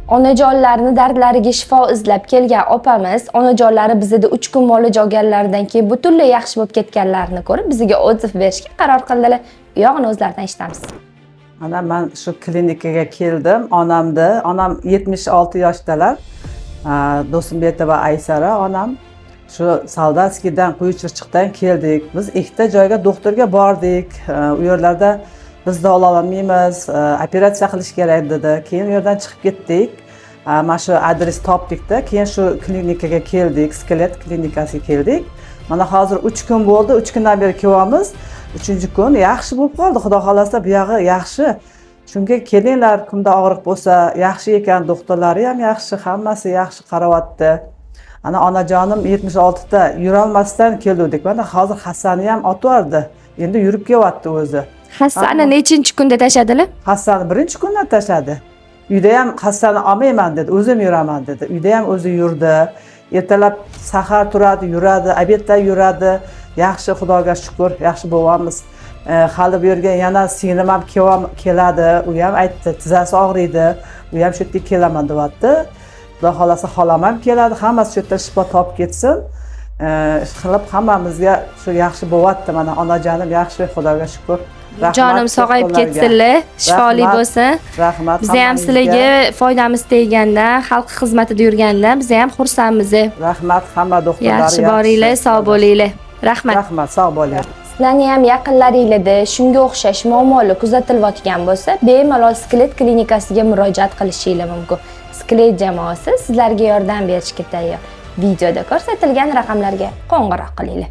Onajonlarni dardlariga shifo izlab kelgan opamiz onajonlari bizada 3 kun muolaja olganlaridan keyin butunlay yaxshi bo'lib ketganlarini ko'rib, bizga отзыв berishga qaror qildilar. U yog'ini o'zlaridan eshitamiz. Mana man shu klinikaga keldim. Onamni, onam 76 yoshdalar. Do'stimbetova Aysara onam. Shu Soldatskiydan, Quyichirchiqdan keldik. Biz ikkita joyga doktorga bordik. U yerlarda biz davololmaymiz, operatsiya qilish kerak dedi. Keyin u yerdan chiqib ketdik. Mana shu adres topdikda, keyin shu klinikaga keldik, Skelet klinikasiga keldik. Mana hozir 3 kun bo'ldi, 3 kundan beri kelyapmiz. Uchinchi kun yaxshi bo'lib qoldi, xudo xohlasa, bu yog'i yaxshi. Chunki kelinglar, kimda og'riq bo'lsa, yaxshi ekan, doktorlari ham yaxshi, hammasi yaxshi qaryapti. Ana onajonim 76 da yurolmasdan keluvdik. Mana hozir hassani ham otvordi. Endi yurib kelyapti o'zi. Hassani nechinchi kunda tashladilar? Hassani birinchi kundan tashladi. Uyda ham hassani olmayman dedi, o'zim yuraman dedi. Uyda ham o'zi yurdi. Ertalab sahar turadi, yuradi, обед da yuradi. Yaxshi, xudoga shukur, yaxshi bo'lyapmiz. Hali bu yerga yana singlim ham keladi. U ham aytdi, tizzasi og'riydi. U ham shu yerga kelaman deyapti. Xudo xohlasa xolam ham keladi, hammasi shu yerda shifo topib ketsin. Qilib hammamizga shu yaxshi bo'lyapti. Mana onajonim yaxshi, xudoga shukur. Rahmat Jonim sog'ayib doktorlarga. ketsinlar, shifoli Rahmat. bo'lsin. Rahmat. Biza ham hammangizga. sizlarga foydamiz teggandan, xalq xizmatida yurgandan biza ham xursandmiz. Rahmat hamma doktorlar. Yaxshi boringlar, sog' bo'linglar. Rahmat. Rahmat, sog' bo'linglar. Sizlarni ham yaqinlaringlarda shunga o'xshash muammolar kuzatilayotgan bo'lsa, bemalol Skelet klinikasiga murojaat qilishinglar mumkin. Skelet jamoasi sizlarga yordam berishga tayyor. Videoda ko'rsatilgan raqamlarga qo'ng'iroq qilinglar.